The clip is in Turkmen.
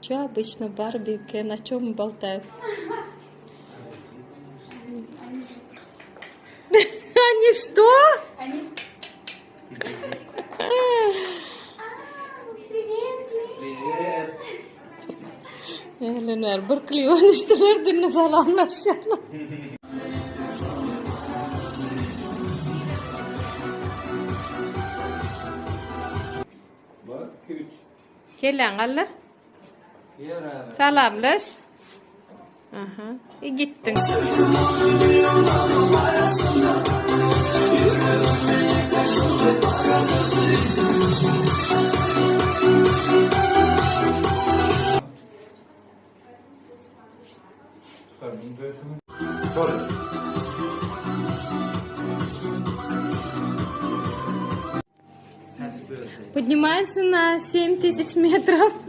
Че обычно Барби и Кен о чем болтают? Они что? Они... Привет, Ehlenler bir kliwa düşdüler dinle salamlaşýarlar. Bir, iki, üç. Kelläňi galdyr. Salamlaş. Aha. E, gitdiň. Поднимается на 7000 метров.